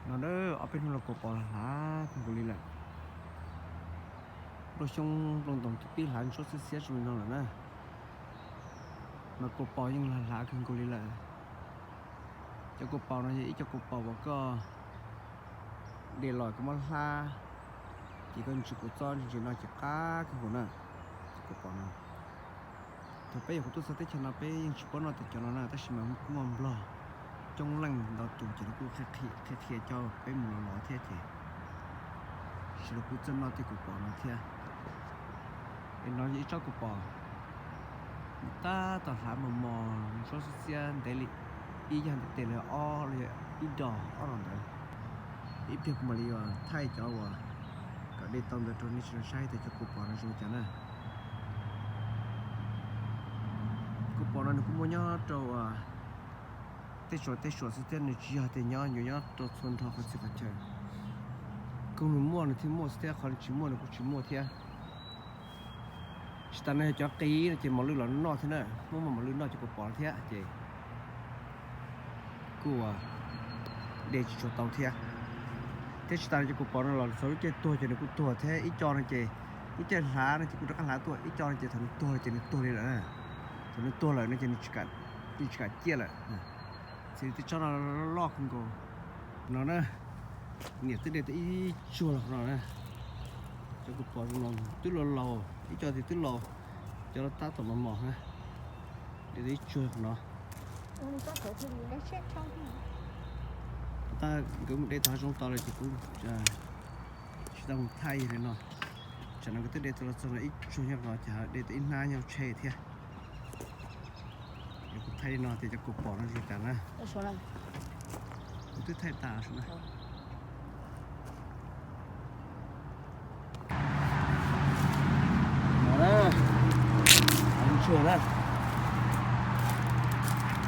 No na, ob peb hnub no kaus pos hlav kawg nkaus li lawm. Nplooj xyoob nplooj ntoos twb pib hlav ntsuab xiab xiab zoo li no lawm na. Mas kaus pos yeej hlav hlav kawg nkaus li lawm. Cov kaus pos no yog ib co kaus pos uas koj de los koj muab hlab, ces koj ntsis kaus txob ntsis no ces qab kawg nkaus na. Cov kaus pos no, thaum peb yog kuv tuaj txog teb chaws no peb yeej tsis paub noj tej cov no na, tab sis mas kuj muaj nplog coob leej ntau tus ces lawv kuj qhia qhia coj peb mus los los thiab ces, ces lawv kuj txawj noj tej kaus pos no thiab. Es no yog ib tsob kaus pos tab tom hlav mos mos ntsuab xiab xiab ntev li, ib yog ntev tes li ob los yog ib dos ob los ntawd. Ib pliag kuv mam li yuav thaij cov uas kom de tau ntawd rau nej sawv daws saib tias cov kaus pos no zoo li cas na. Kaus pos no nws kuj muaj nyob rau tej Suav tej Suav xwb thiab, nws tsis yog tias nyob yuav nyob rau txhua nrho qhov txhia qhov chaw. Koog nws muaj nws thiaj muaj xwb thiab, qhov nws tsis muaj nws kuj tsis muaj thiab. Tsis tas no yog cov qis no ces mos lwj los noj thiab na, muaj muaj mos lwj noj cov kaus pos no thiab ces kuj de tsis tshua tau thiab. Thiab tsis tas no cov kaus pos no los txog lub caij tuag ces nws kuj tuag thiab. Ib co no ces lub caij hlav no ces kuj rov qab hlav tuaj, ib co no ces thaum nws tuag ces nws tuag li lawm na. Thaum nws tuag lawm no ces nws tsis kam ciaj lawm. Xws li tej tsob no loj kawg nkaus no na, niam twb de tau ib tsuag los no na. Cov kaus pos zoo no twb laus laus, ib co twb laus, cov tab tom mos mos na, de tau ib tsuag no. Tab nkawd mus de tau hav zoov tod lawm ces kuv tsis tau mus thaij li no. Tsam no nkawd twb de tau los txog no ib tsuag nyob no ces de tau ib hnab nyob tsheb thiab. Es kuv thaij li no tias cov kaus pos no zoo li cas na. Kuv twb thaij tas na. No na, ntsuag na.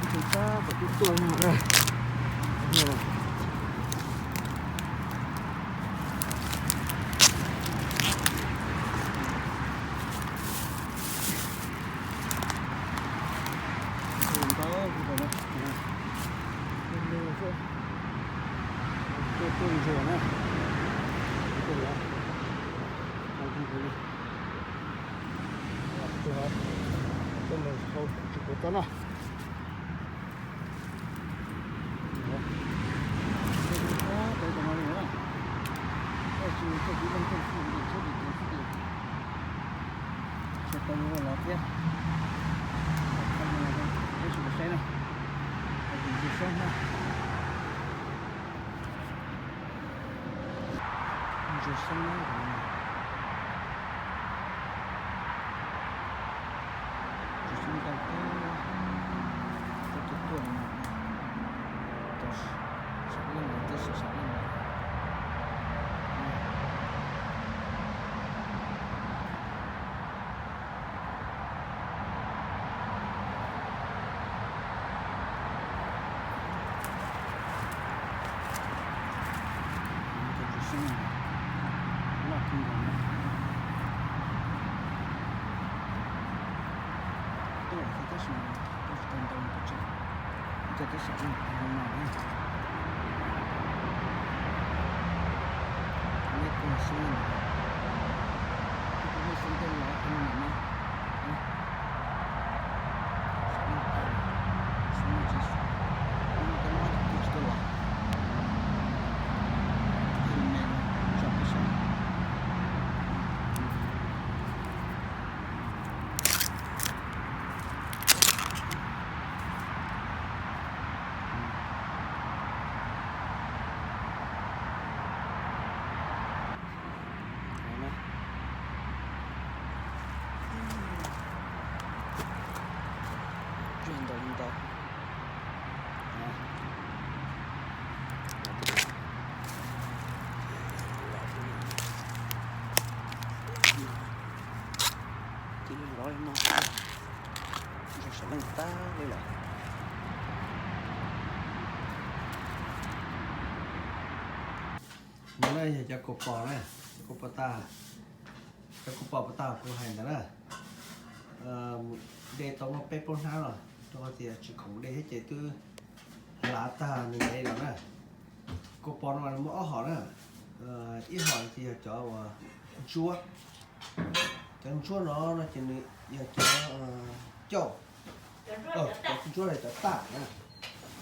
Ib tug tab tom tuaj tuaj no na. Ntau ntau no, lug lug xwb, tuaj tuaj ntsuag na, tuaj lov, tuaj mus hau tsis kuv txob noj. Tsis tau ib leeg tuaj xwb, tsheb tus tuav xwb ces tsis tau ua lov thiab. Peb sawv daws saib na, ntsuag xyoob na. Ntsuag xyoob na, ntsuag xyoob ntau, tuaj tuaj tuaj no, tau sam leej los twb sam sam leej lawm. Ntsuag xyoob loj kawg nkaus na. Tuaj thiab tab sis mas tuaj tsis tau ntau pes tsawg, ib co twb sam leej tag no na. Neb kuj xyoob na, kuj muaj xyoob tej los qhov no na. Sam leej tag, xyoob no tsis, xyoob no tej mob ces twb tsis tuaj los. Tej me tso peb saib. Ntsuag ntau li ntau. Twb loj li no, ntsuag sam leej tag li lawm. No na yog cov kaus pos na, cov kaus pos tag, cov kaus pos puas tag kuv hais ntawd na. De tau muaj peb plaub hnab los rau qhov tias tsis khoom de thiab ces twb hlav tag nws ntev los na. Kaus pos no mas nws muaj ob hom na. Ib hom ces yog cov uas ntsuab. Cov ntsuab no no ces nws yog cov cauj, cov ntsuab no cov taj na.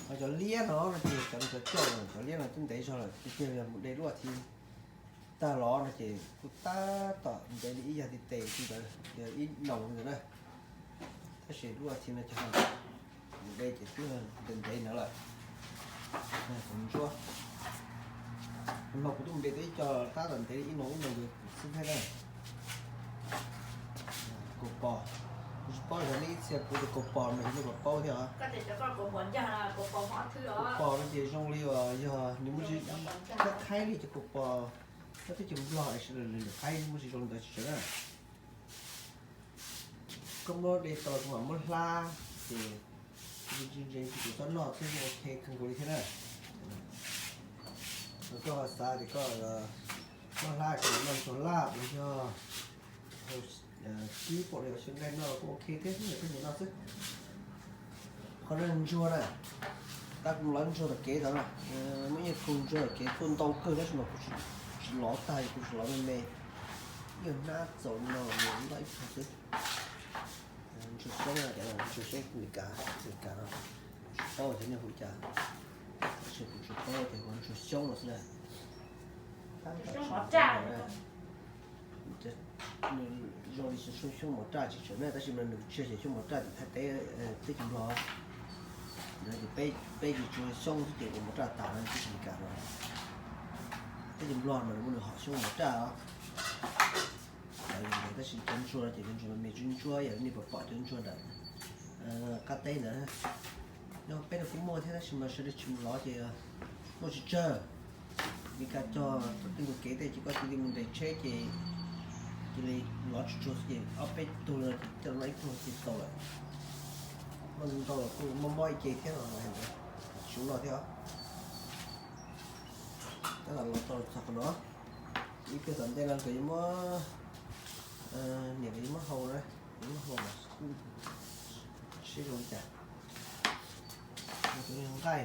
Ho cov liab no no ces yog cov cauj, cov liab no twb ntev zog lawm, tiag tiag yog mus de lub as thiv tag los no ces kuj tab tom ntev li ib yam tes tes li ntawd, yog ib noos li ntawd na. Tab sis lub as thiv no ces mus de ces twb ntev ntev ntawd lawm. Ntsuab no kuv twb mus de tau ib co tab tom ntev li ib noos ib noos ntawd kuv xwb thiab na. Kaus pos, kuv tsis paub yog nej ib txhia kuv tus kaus pos mas yog nej puas paub thiab os. Kaus pos no ces zoo li uas yog nws muaj tsis qhaib qhaib li cov kaus pos, cov teb chaws Nplog es lwm lwm qhaib muaj tsis zoo li ntawd tsis tsev na. Koj muab de tau los kuv mam muab hlab ces ntse ntse kuv txhob noj thiab, ok kawg nkaus li thiab na. Koj xav tias koj muab hlab ces noj ntxuag laj los yog kib pom li xyaw nqaij noj los kuj ok thiab, koj nyiam noj xwb. Qhov no ntsuag na, tab kuv lov ntsuag tom kev tod na, muaj ib yam khoom ntsuag tom kev tuaj ntau kawg tab sis mas kuv tsis lov tag, kuv tsis lov me me, ib yam hnab txaus no mus ntoj ib qho xwb. Ntsuag xyoob na, cov ntsuag xyoob Amelikas, Amelikas no, tsis paub tias nej hu cas, tab sis kuv tsuas paub tias hu ntsuag xyoob no xwb na. Nws zoo li xyoob, xyoob mov raj tsis tseem na, tab sis mas nws tsis yog xyoob mov raj tim Thaib teb, teb chaws Nplog. Peb ces tsuas xyoob xwb ces ua mov raj tas no teb chaws Amelikas no. Teb chaws Nplog mas nws muaj nws hom xyoob mov raj os. Tab sis cov ntsuag no ces cov ntsuag me me ntsuab ntsuab yam li nej pom pom cov ntsuag ntawm qab teb ntawd. Nyob peb no kuj muaj thiab tab sis mas sawv daws tsis mus lov ces muaj tsis tsawg. Li ka cog tom tej ntug kev tej ces koj cia li mus nres tsheb ces cia li lov tsuag tsuag xwb ces ob peb tug no ces coj los noj ib pluag ces tau lawm. Noj ntau los kuj mob mob ib ce thiab los tsis noj thiab os. Tab tom los txog qhov no, ib pliag tom ntej no nkawd yuav muab, niam nkawd yuav muab hau na, yuav muab hau mas kuj sib zoo li cas. Nqaij,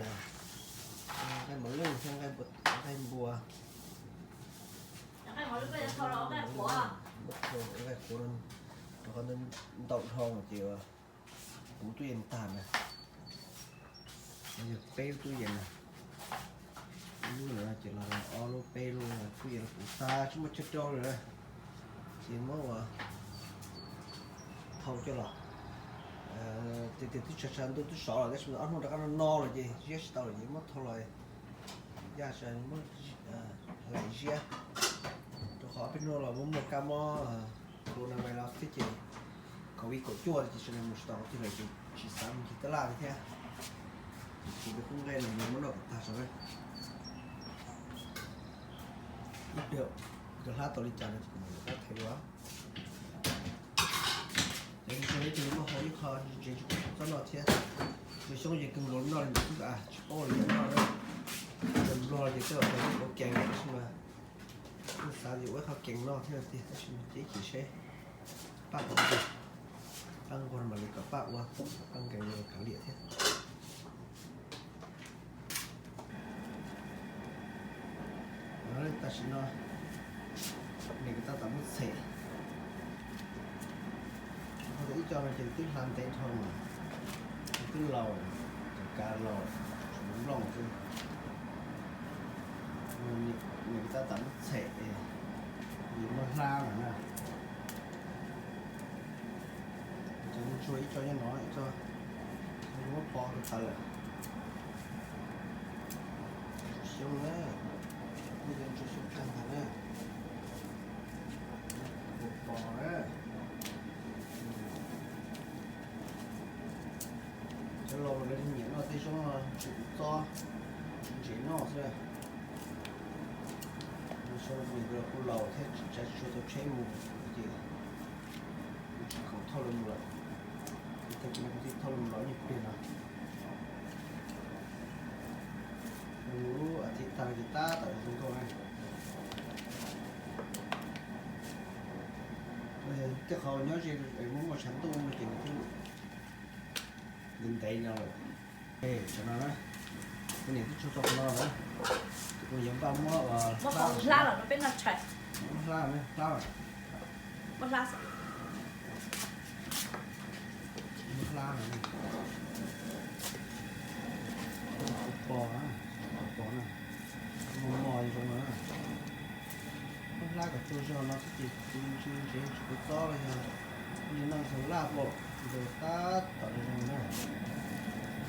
nqaij mos lwj thiab nqaij npua, nqaij qhuav, rau qhov ntaus dhau ces kuv tub yees tag na. Yog peb lub tub yees na, lub no ces los ob lub peb lub tub yees los kuv tag tsis muaj chaw rau lawm na, ces muab ua thau coj los. Tias tias twb tshav tshav ntuj twb sov lawm tab sis ob hnub rov qab no no lawm ces ziab tsis tau lawm ces muab thau los yaj muab hlais ziab, rau qhov ob peb hnub los muaj muaj kab mob corona virus thiab ces covid kaum cuaj ces sawv daws mus tsis tau qhov twg lawm ces tsis xav mus ncig tab laj li thiab. Ces kuv kuj nqe no mus muab noj kom tag tso na. Ib pliag kawg hlab tau li cas no ces kuv mam rov qab thaij dua. Ces ib pliag muab hau ib qho ntse ntse txhob noj thiab. Ntsuag xyoob ces kawg nkaus noj li ntawd xwb, tsis paub li cas noj na. Cov Nplog ces tej zaum ua kees tab sis mas kuj xav tias ua ib qho kees noj thiab tiag tab sis mas cia ib chim seb paj ua li cas. Paj nquag mam li kom paj ua, paj nkees los kav liam thiab. Tam sim no nws kuj tab tom muab txhem. Ib co no ces twb hla ntev dhau lawm, twb laus, cov kav laus, tsis nplooj xwb. Nws kuj tab tom muab txhem, nws muab hlab lawm na. Cov ntsuag ib co nyob no, ib co muab pov rau tas lawm. Ntsuag xyoob na, kuj yog ntsuag xyoob tag ntag na. Kuj pov na. Cov laus mas lawv nyiam noj tej xyoob no, tsis ua txob, tsis ntse noj xwb. Xyoob no kuj laus thiab tsis tsav tsis tsuag tau tsheb mus ces kuv tsis khoom thauj lawv mus lawm. Kuv tag kis no kuv thiaj thauj lawv mus lawm ib nyuag pliag no. Lawv mus lub as thiv tag ces tab tom zoo nkauj na. Tej qhov nyob ze muaj muaj tshav ntuj no ces nws twb ntev ntev no lawm. Tsam no na, Niam twb tso tau qhov no na, kuv yuav npaj muab hlab los rau peb noj tshais. Muab hlab, hlab, muab hlab, muab hlab no, kuv pom, kuv pom na, mos mos zoo na. Muab hlab kom tsaug zog no xwb ces kuv ntshe tsis kua txob los yog li no ntxoov laj pom ntxoov tab tom zoo na.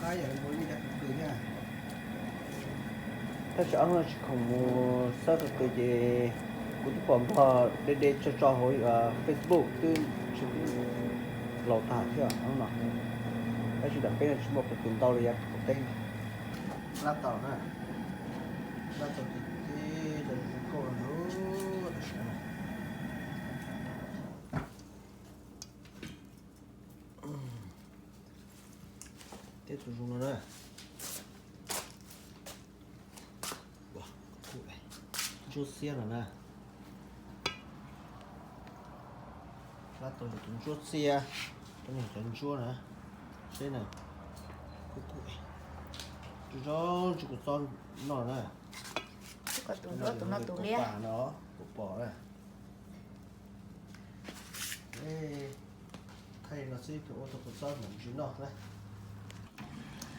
Qab yam li nkaus ib daim qw qws thiab. Tab sis ob hnub no tsis khoom mus xawb qw qws ces kuv twb pom npog de de tso tso hauv Facebook twb tsis laus tag thiab no. Tab sis nram peb no tsis muaj qw qws ntau li yav qaum teb. Hlab tau na, hlab tau ces zoo nkauj no tam sim no. Teb tus zoo no na. Ntsuab xiab no na. Hlab tau tus ntsuab xiab, cov ntsuab na, seb na, kub kub, zoo zoo tsis kua txob noj na. Tus ntsuab tus no tus liab no, kuv pom na. Thaij li no xwb ua tau kua txob mam ntsis noj na.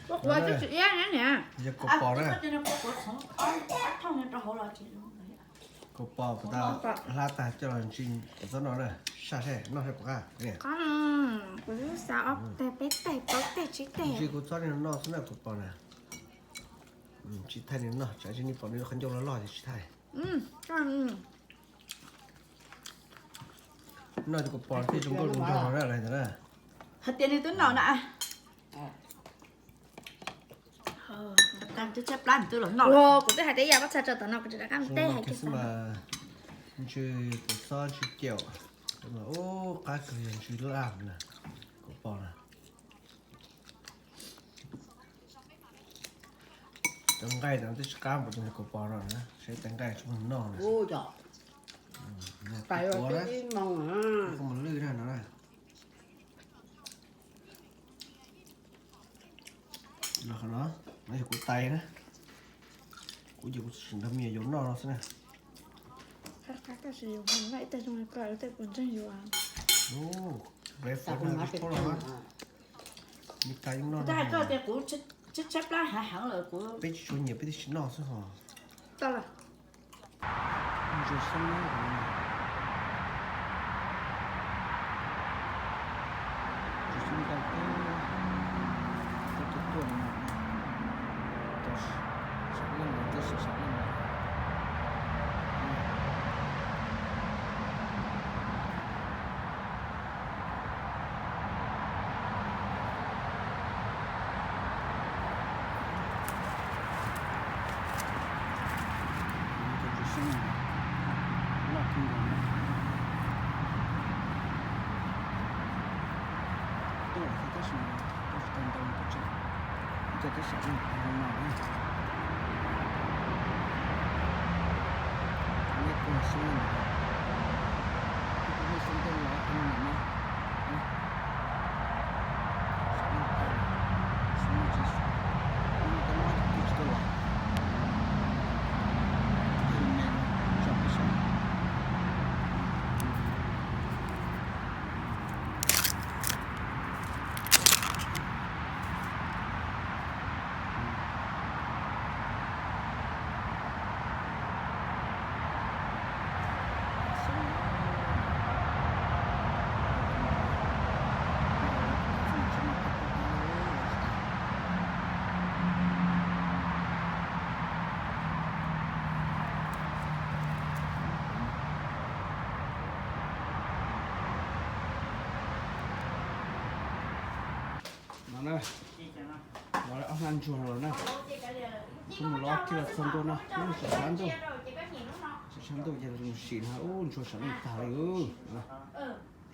Kuv twb tsis iab na niam. Yog kua pos na. Kua pos puas tau hlab tag coj los ntsis kua txob noj na, saj seb noj seb puas qab. Kuv twb xav ob teg peb teg plaub teg tsib teg. Ntsis kua txob li no noj xwb na kua pos na. Tsis thaij nws noj, tsam sis nws pom nws qhov ncauj loj loj ces tsis thaij. Noj ces kua pos thiaj zoo nkauj zoo nraug no na, lawv ntawd na. Hais tias nws twb noj na. Twb tshaib plab nws twb los noj. Kuv twb hais tias yam koj txhaj tso tom no kuv tsis rov qab mus teb hais kiag xwb mas. Ntsw kua txob ntsw caum, ub qab kawg yog ntsw laj na, kua pos na. Cov nqaij no twb tsis qab npaum cov kua pos no na, seb cov nqaij tsis muaj noj na. Kuv ua na, koj mus lwj na no na. Los qhov no, no yog kuv tais na. Kuv ces kuv tsis nrog me nyuam yaus noj no xwb na. Tab sis yus noj ib teg zoo li ko tej kuv ntseeg yus. Breakfast no tsis paub los, me tais yeej noj. Kuv twb hais koj tias kuv tshaib tshaib plab heev heev lawm kuv. Peb tsis tshua nyiam peb twb tsis noj xwb hos. Tau lawm. Ntsuag xyoob na, ntsuag xyoob ntau, tuaj tuaj tuaj no, cov sam leej no twb sam leej no. Ntsuag xyoob loj kawg nkaus na. Tuaj thiab tab sis mas tuaj tsis tau ntau pes tsawg, ib co twb sam leej no na. Neb kuj xyoob na, kuj xyoob tej los qhov no na. No na, los ob hnab ntsuag no los na, kuv mus los kiag los txog ntua no, ub, tsam tshav ntuj, tsam tshav ntuj ces los sim no, ub, ntsuag sam leej tag li.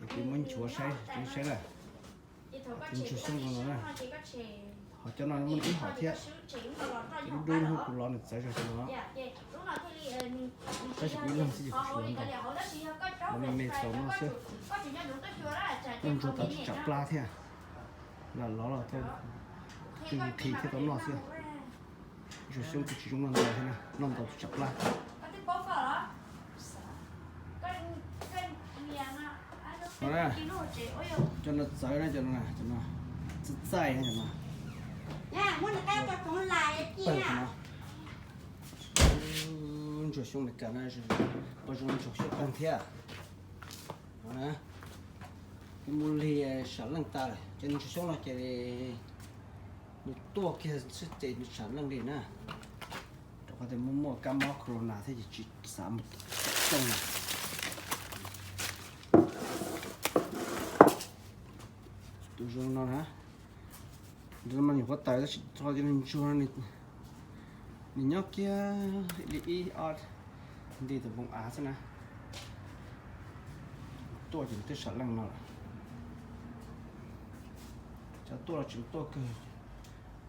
Es kuv muab nchuav saib, saib na. Tus ntsuag xyoob no na, ho cov no muaj ib hom thiab, cov dub dub no kuv los nws txawv zog no. Tab sis kuv ib leeg xwb ces kuv tsis los ntau, los me me xaus noj xwb. Noj ntsuag tau tsis tsam plab thiab, los los los tau, twb nqhis thiab tau noj xwb. Ntsuag xyoob kuj tsis zoo noj ntau thiab na, noj ntau tsam plab. No na, cov no txawv na, cov no, cov no txaij txaij na, cov no. Ntsuag xyoob Amelikas na, pog zoo ntsuag xyoob qeeg thiab. No na, nws mus lig sam leej tas lawm, ces ntsuag xyoob no ces nws tuaj kiag xwb ces nws sam leej li na. Rau qhov tias muaj muaj kab mob corona thiab ces tsis xav mus tom rooj na. Tus zoo no na, tus no mas nyuam qhuav tawm tab sis txog cov ntsuag no nws nyob kiag li ib ob nti tus npoo av xwb na. Tuaj ces nws twb sam leej no lawm. Cov tuaj los tseem tuaj kawg,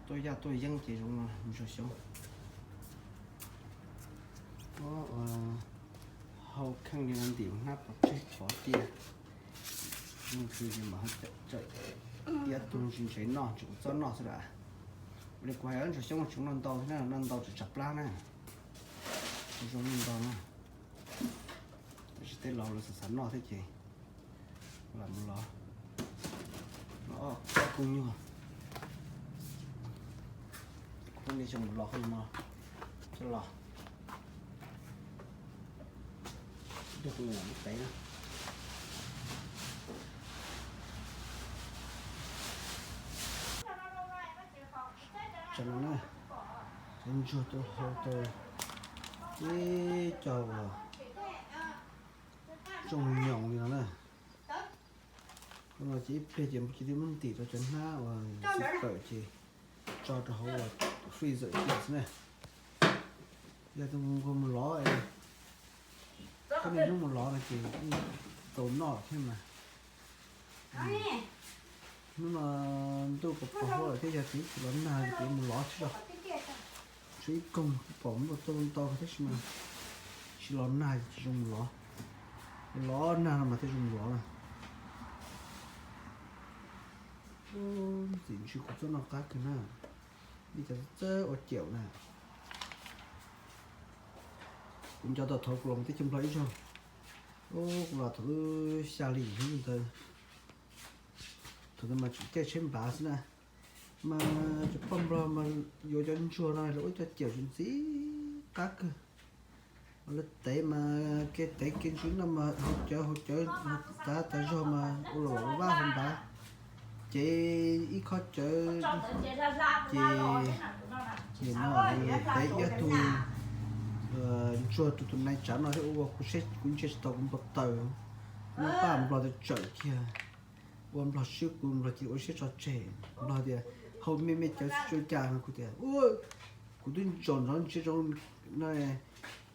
tuaj yaj tuaj yeeb ces zoo no ntsuag xyoob. Hau kheej li no ntim hnab pov tseg pov tiag. Zoo li ces mam iab tug ntse ntse noj, tseem txob noj xwb lawm. Ua li kuv hais ntsuag xyoob tseem noj ntau thiab na, noj ntau tseem tsam plab na. Zoo noj ntau na. Tab sis tej laus lawv xav xav noj thiab ces lam mus lov. Los ob koob nyuag, kuv pheej li xyoo mus lov qhov no coj los. Tus me nyuam lub tev na. Cov no na, cov ntsuag tuaj hau tau ib co uas tsooj nyoos li no na. Tus no ces ib pliag ces cia li muab ntim rau cov hnab uas txiv kawm ces tso rau hauv uas freezer cia xwb na. Yog tus nquag mus lov, koj niaj hnub mus lov no ces yeej txaus noj thiab mas. Hnub no ntuj pos pos huab lawm thiab yog tias tsis los nag ces kuv mus lov tsis tau. Tshuav ib koog pom muaj tau ntau tab sis mas tsis los nag ces tsis zoo mus lov. Lov nag no mas thiaj zoo mus lov na. Ntxim ntsis kuv txob noj qab kawg na. Nej cov txawj ua caum na. Kuv nco tau thaum kuv los teb chaws Nplog ib zaug, kuv los thaum xya hli hnub ntawd. Thaum ntawd mas tseem caij tsheb npav xwb na, mas cov poj Nplog mas yuav cov ntsuag no los ua cov caum ntxim qab kawg. Lawv tev mas kev tev kev ntsws no mas haus cawv haus cawv, tav tas zog mas ua luam ua vab hauv npav, ces ib khob cawv, ces nim no tev ib tug ntsuag tus tus nai tsav no thiab ua kuv seb kuv ntsia tsis tau kuv npau taws. Muab paj Nplog tawm tsawm kiag, ua Nplog swb kuv, Nplog cia li ua siab tso tseg. Nplog tias haus me me cawv tsis ua cas no, kuv tias kuv twb ntsaum ntsoov ntsia zoo no,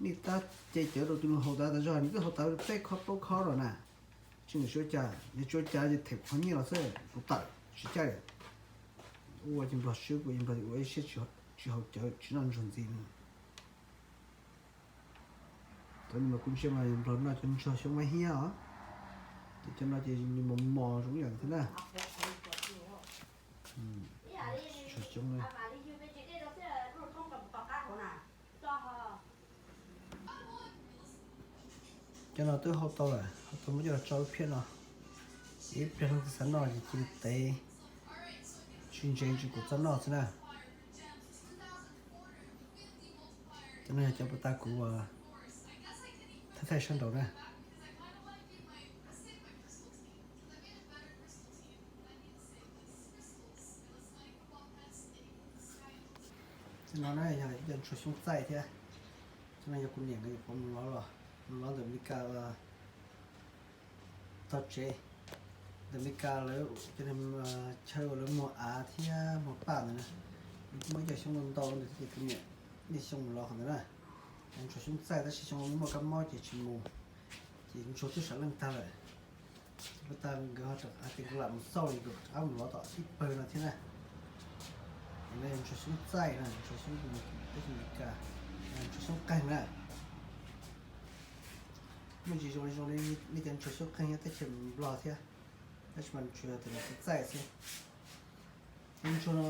nej tab ce cawv rau tus nus haus tas tas zog, nws twb haus tas peb khob plaub khob lawm na. Tsis ua cas, yog tsis ua cas ces them qhov nyiaj los xwb, kuv tawm tsis caij. Ua ces Nplog swb kuv, Nplog ua ib siab tsis haus cawv tsis noj ntsuag ntxiv no. Thaum no mas kuv ntsia mas Nplog noj cov ntsuag xyoob mab hiab os, ces cov no ces nws mos mos zoo ib yam thiab na. Ntsuag xyoob na. Cov no twb hau tau lawm, hau tau muab coj los tso lub phiab no. Ib pliag leej twg xav noj ces cia li tev, tsis ntse ntsis kuv txob noj xwb na. Cov no yog cov puas tas kuv thaij thaij sab nraud na. Cov no na yog ib co ntsuag xyoob txaij thiab. Cov no yog kuv niam nkawd nyuam qhuav mus lov los, mus lov ntawm Meskas tog tsev. Ntawm Meskas lawv cov chaw uas lawv muag av thiab muag paj ntawd na, nws kuj muaj ib co xyoob ntau ntau ntawd thiab ces kuv niam niaj xyoo mus lov qhov ntawd na. Ntsuag xyoob txaij tab sis xyoo no muaj kab mob ces tsis mus, ces ntsuag twb sam leej tag lawm. Ces puag ta nkawd ho rov hais tias nkawd lam mus xauj li nkawd rov qab mus lov tom ib pawg no thiab na. Ces no yog ntsuag xyoob txaij na, ntsuag xyoob teb chaws Amelikas, ntsuag xyoob qeeg na. Muaj ntsis zoo li zoo li nej cov ntsuag xyoob qeeg nyob teb chaws Nplog thiab, tab sis mas ntsuag yog tias nws txaij xwb. Ntsuag no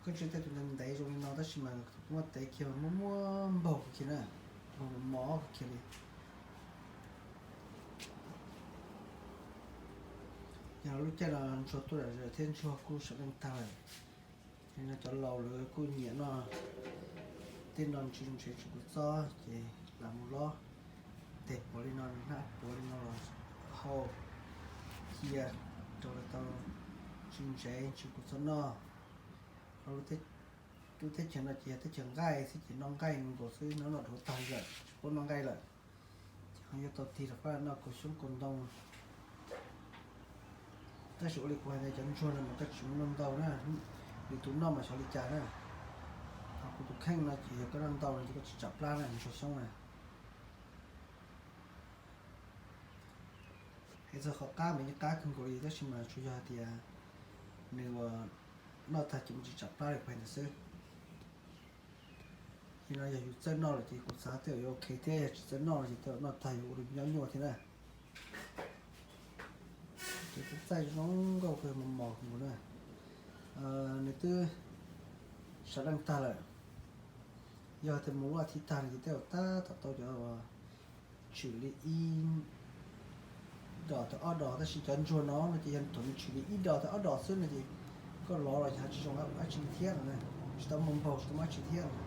Koj tsis tej tus ntev ntev zoo li no tab sis mas tus koj muab tev kiag mas muaj muaj npaug kawg kiag na, npaug mos mos kawg kiag li. Yog lub caij no ntsuag tuaj zom zaws thiab ntsuag kuj sawv leej tag lawm. Li no cov laus lawv kuj nyiam noj tej no ntsis ntsev tsis kua txob ces lam mus lob teg puav li no, hnab puav li no los hau cia rau lawv tau ntsis ntsev ntsis kua txob noj. Lub teb chaws no ces yog teb chaws nqaij xwb ces noj nqaij nkaus xwb, noj noj dhau tag li lawm tsis paub noj nqaij lawm. Ces ho yuav tau tig rov qab los noj kaus xyoob kaus ntoo. Tab sis ua li kuv hais ntawd cov ntsuag no mas koj tsis mus noj ntau na, lwm tus noj mas xyov li cas na. Ho kuv tus kheej no ces yog koj noj ntau no ces koj tsis tsam plab na ntsuag xyoob na. Hais txog qhov qab mas yeej qab kawg nkaus li tab sis mas tsuas yog hais tias nws ua noj tag ces mus tsis tsam plab li kuv hais ntawd xwb. Yog no yog yus txawj noj lawm ces kuv xav tej zaum yuav ok thiab, yog tsis txawj noj lawm ces tej zaum noj tag yuav ua rau nyob nyuaj thiab na. Ces txaij zoo nkauj kawg mos mos kawg nkaus na. Nws twb sawv leej tag lawm. Yog tias mus lub as thiv tag no ces tej zaum tab tom tau cov tshwm li ib dos tawm ob dos tab sis cov ntsuag no no ces yog thaum nws tshwm li ib dos tawm ob dos xwb no ces koj lov los ces ho tsis zoo dab tsi li thiab no na, tsis tau muaj npaug tsis tau muaj dab tsi thiab no.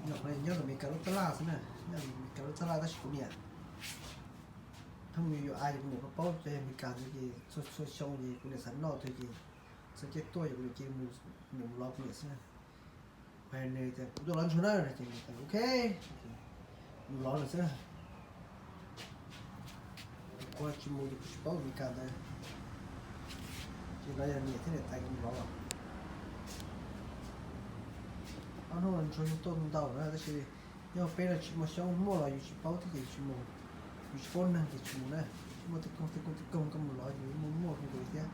Nyob rau Amelikas lub tab laj xwb na, nyob Amelikas lub tab laj tab sis kuv niam pheej mus yuav yuav av ces kuv niam paub paub cov Amelikas ntawd ces txhua txhua xyoo ces kuv niam xav noj twg ces txhua caij tuaj ces kuv niam cia li mus, niam mus lov kuv niam xwb na. Kuv hais nws tias kuv tuaj lov ntsuag na ces nws tias ok, mus lov lawm xwb. Kuv tsis mus ces kuv tsis paub Amelikas ntawd. Ces no yog niam thiab niam tais kuv mus lov los. Ob hnub no ntsuag yeej tuaj ntau na tab sis yog peb no tsis muaj xyoob, muaj los yus tsis paub thiab ces yus tsis mus, yus tsis paub neeg ces tsis mus na. Muaj tej koog tej koog tej koog koj mus lov ces muaj muaj hauv thiab,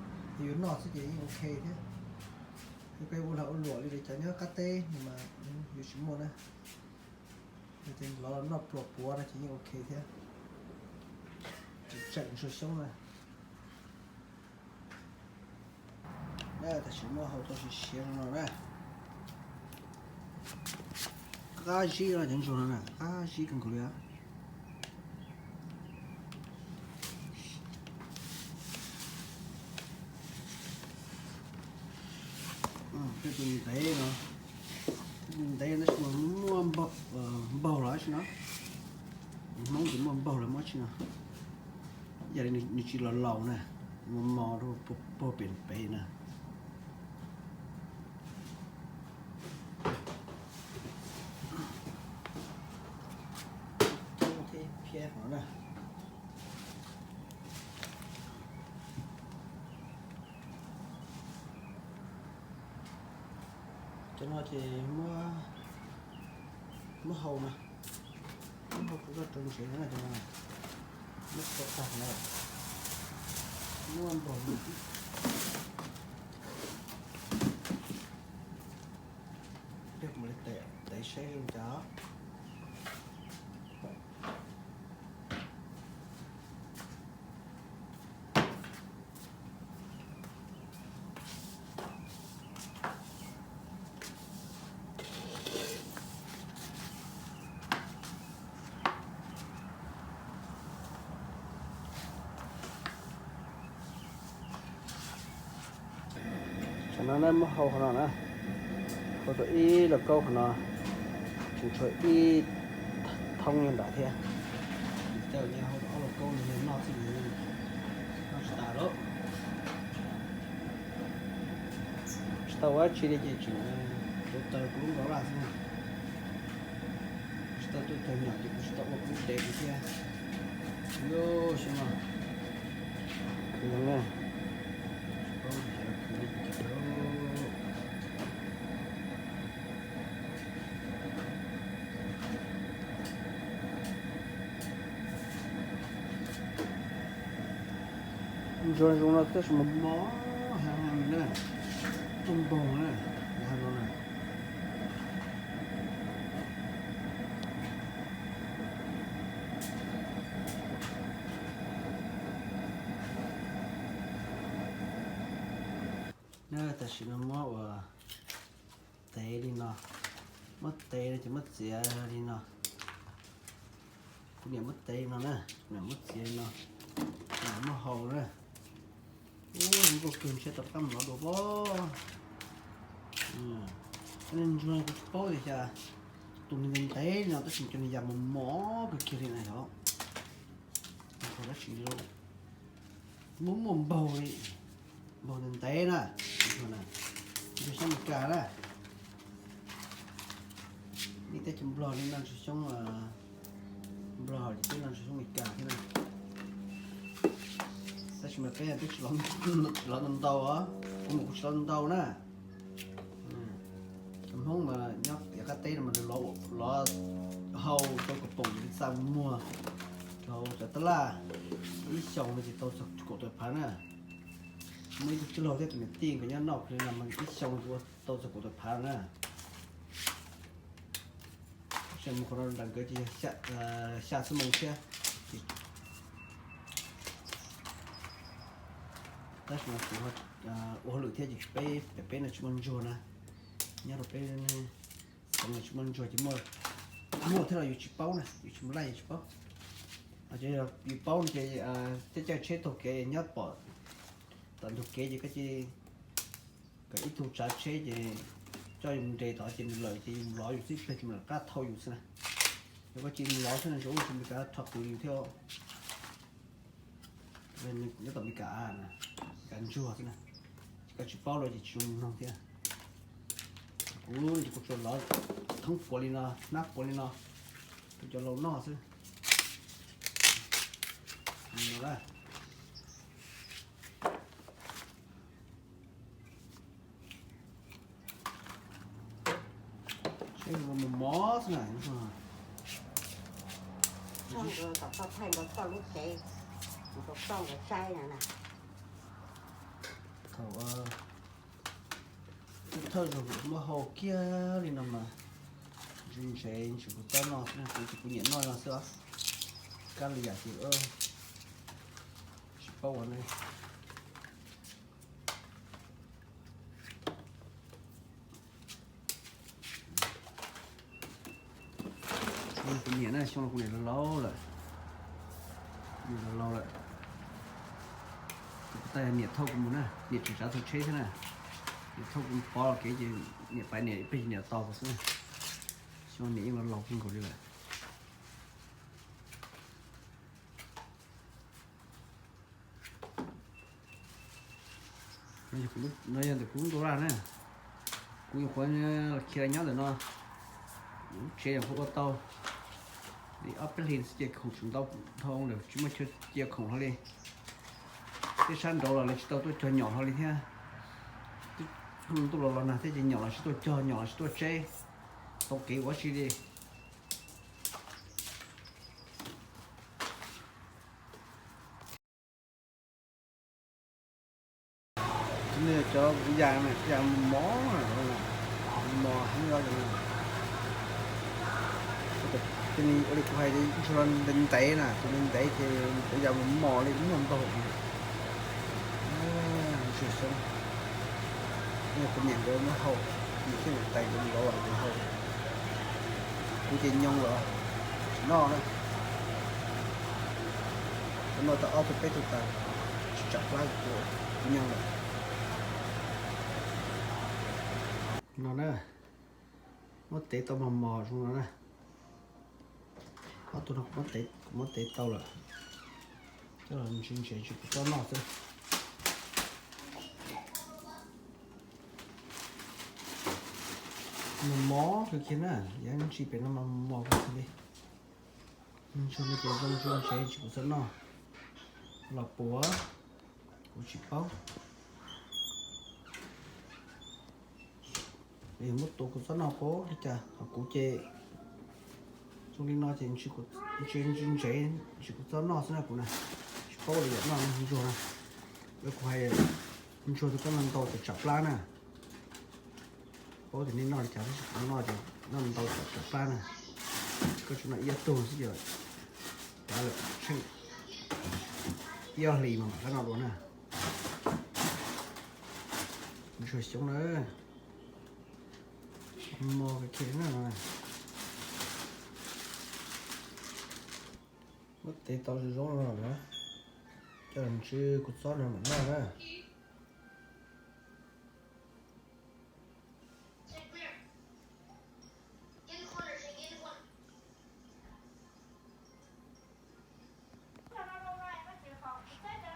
yus noj xwb ces yeej ok thiab. Yog peb ua lag ua luam li lawv cov nyob qab teb no mas yuav tsis muaj na. Yog tias lov noj pluas puav no ces yeej ok thiab, tsis tseem ntsuag xyoob na. Tam sim muab hau tau siav siav no na. Qab zib no cov ntsuag no na, qab zib kawg nkaus li. Tej tus ntev no, ntev tab sis mas muaj npaug los dab tsi no, Hmoob ces muaj npaug los muaj dab tsi no. Yam li nws tsis los laus na, mos mos rau puag pem pem na. Cov no ces muab hau na, muab hau rau ntsev na cov no, muab hau tag na, muab npaug na. Peb mus li tev saib zoo cas. Qhov no na muab hau qhov no na, hau tau ib lauj kaub qhov no, tseem tshuav ib thoob nyob nram thiab. Tej zaum nyob hau ob lauj kaub no noj xwb, noj tsis tas lawm. Tsis tau ua dab tsi li ces tseem tuav taws kuv lub nkaus laj xwb na. Tsis tau tuav taws nyom ces kuv tsis tau ua kuv lub dev kuv thiab. Yus xyoo no, yog na, tsis paub xyov khwv li cas lawm. Ntsuag zoo no tab sis mas mos heev na, tuaj npaug na, no na. Tam sim no muab ua tev li no, muab tev no ces muab txiav li no. Kuv niam muab tev li no na, kuv niam muab txiav li no, kuv niam muab hau na. Ub, zoo nkauj kawg, ntshe tom qab mus lov dua pob. Ntsuag kuv tsis paub tias xyov tus ntev ntev li no tab sis cov nws yam mos mos kawg kiag li na yog. Tab sis muaj muaj npaug li, npaug ntev ntev na, ntsuag xyoob Amelikas na. Ib teb chaws Nplog li no ntshe xyoob Nplog, ces peb no ntshe xyoob Amelikas thiab na. Tab sis mas peb peb tsis lov ntau ntau os, kuv mas kuv tsis lov ntau na. Cov Hmoob mas nyob yav qab teb no mas nws lov hau tau kaum poom li txaj muag rau cov tab laj, ib xyoos no ces tau txog kaum tawm phav na. Muaj ib tug tij laug thiab tus niam tij nkawd nyob noj li no mas ib xyoos no ces ua tau txog kaum tawm phav na. Tab sis mus qhov no nram nkawd ces yog xya txhiab moos thiab. Tab sis mas kuv ua hauj lwm thiab ces peb pem peb no tsis muaj ntsuag na, nyob rau peb xeev no tsis muaj ntsuag ces muaj, muaj thiab los yus tsis paub na, yus tsis mus laij yus tsis paub. Ces yog yus paub no ces tej caij tsheb taug kev nyob pom tom ntug kev ces koj cia li kom ib tug tsav tsheb ces coj yus mus nres tod ces nws lawm ces yus mus lov yus xwb, plig ces nws rov qab thauj yus xwb na. Yog koj cia li mus lov xwb no ces ub, tsis muaj kav rho qws yus thiab. Nyob tom Amelikas na, Amelikas ntsuag xwb na, ces koj tsis paub los ces tsis zoo mloog thiab. Kuv ces kuv tsuas lov thoob puav li no, hnab puav li no rau cov laus noj xwb. Tsheb mos mos xwb na. Thaij rau koj lub tsev, mus rau koj nkawd saib no na. Thaum thawj zaug kuv muab hau kiag li no mas ntse ntse ntshe kuv txob noj xwb, kuv ces kuv nyiam noj no xwb os. Kab li yam ces tsis paub ua ne. Kuv niam na, xyoo no kuv niam laus laus lawm, niam laus laus lawm. Kuv tais niam thauj kuv mus na, niam tseem tsav thaum tsheb thiab na, niam thauj kuv mus pov kev ces niam pais niam ib pliag niam tos kuv xwb na. Xyoo no niam yeej laus laus kawg nkaus li lawm. No yog ntawm kuv lub ntuj laj na, kuv nyuam qhuav khiav nyob ntawm no, lub tsev nyuam qhuav ua tau li ob peb hlis xwb ces khoom tseem ntau dhau lawm, tsis muaj chaw cia khoom hlo li. Tej sab nraud los lawv tsis tau tuaj cog nyom hlo li thiab. Twb ntuj los los nag thiab ces nyom los tsis tuaj cog, nyom los tsis tuaj tseb, tau kev ua dab tsi li. Cov kuv yam, yam mos, mos heev os. Ua li kuv hais, ntsuag ntev ntev na, tus ntev ntev ces cov yam mos mos li muaj npaug. Ntsuag xyoob, kuv niam nkawd muab hau, niam thiab niam tais nkawd mus lov los nkawd hau. Kuv ces nyoo los tsis noj na. Kuv noj tau ob tug peb tug tas, tsis tsam plab kuv, kuv nyoo lawm. No na, muab tev tau mos mos zoo no na. Ob tug no kuv muab tev, kuv muab tev tau lawm, coj los ntse ntse ntshe kuv txob noj xwb. Mos mos kawg kiag na, yav ntsis pem no mas mos kawg kiag li. Ntsuag no ces zoo ntse ntse ntshe kuv txob noj los puas, kuv tsis paub. Yog muab tua kuv txob noj puas li cas, ho kuv ces zoo li no ces ntse ntse ntshe kuv txob noj xwb na kuv na. Tsis paub li yam noj ntsuag na. Kuv hais ntsuag tus koj noj ntau ces tsam plab na. Paub tias nej noj li cas tab sis kuv noj ces noj ntau tsam tsam plab na. Koj tsuas noj ib ob tug xwb ces plab lawm, tsheej ib ob hlis mas mam rov noj dua na. Ntsuag xyoob na, mos kawg kiag na. Muab tev tau zoo zoo no na, coj los ntsw kuv txob no mam noj na.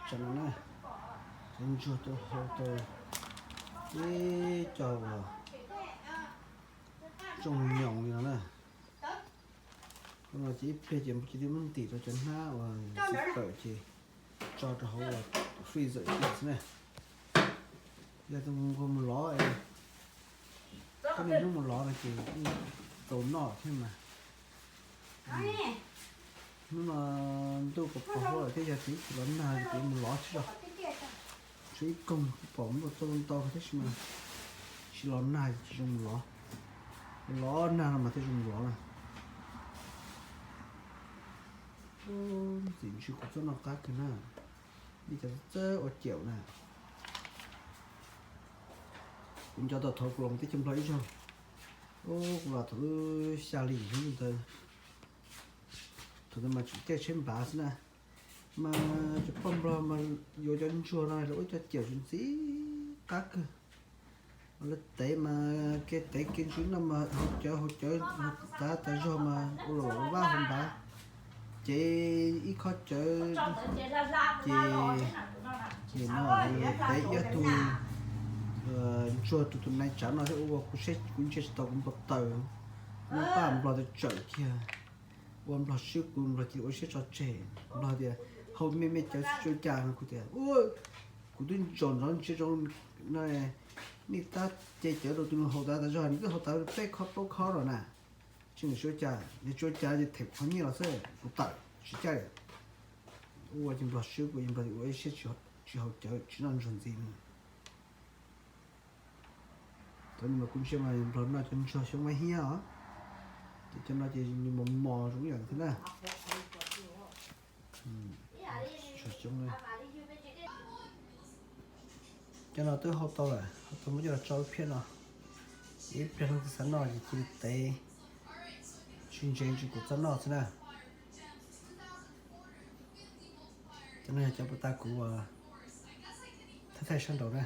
Tam no na, cov ntsuag tuaj hau tau ib co uas zoo nyoos li no na. Hnub no ces ib pliag ces cia li muab ntim rau cov hnab uas txiv kawm ces tso rau hauv freezer kiag xwb na. Yog tus nquag mus lov, koj niaj hnub mus lov no ces yeej txaus noj thiab mas. Hnub no ntuj pos pos huab lawm thiab yog tias ib tug los nag ces kuv mus lov tsis tau. Tshuav ib koog pom muaj tau ntau thiab tab sis mas tsis los nag ces tsis zoo mus lov. Los nag no mas thiaj zoo mus lov na. Ntxim ntsws kuv txob noj qab kawg na. Nej cov txawj ua caum na. Kuv nco tau thaum kuv los teb chaws Nplog ib zaug, kuv los thaum lub xya hli ntawd, thaum ntawd mas tseem caij tsheb npav xwb na, mas cov poj Nplog mas yuav cov ntsuag no los ua cov caum ntxim qab kawg. Lawv tev mas kev tev kev ntsws no mas haus cawv haus cawv, tav tas zog mas ua luam vaj hauv npav, ces ib khob cawv ces nim no tev ib tug ntsuag tus tus nai tsav no thiab ua kuv seb kuv ntsia tsis tau kuv npau taws. Lub paj Nplog tawm tsawm kiag, ua Nplog swb kuv, Nplog cia li ua siab tso tseg. Nplog tias haus me me cawv tsis ua cas no, kuv tias kuv twb ntsaum ntsoov ntsia zoo no, nej tab ce cawv rau tus haus tav tas zog, nws twb haus tav peb khob plaub khob lawm na. Tsis ua cas, nws tsis ua cas ces them qhov nyiaj los xwb, kuv tawm tsis caij li. Ua ces Nplog swb kuv, Nplog ua ib siab tsis haus cawv tsis noj ntsuag ntxiv no. Thaum no mas kuv ntsia mas Nplog noj cov ntsuag xyoob mab hiab os, ces cov no ces nws mos mos zoo ib yam thiab na. Cov no twb hau tau lawm, hau tau muab coj los tso lub phiab no. Ib pliag leej twg xav noj ces cia li tev, tsis ntse ntsis kuv txob noj xwb na. Cov no yog cov puas tas kuv thaij thaij sab nraud na.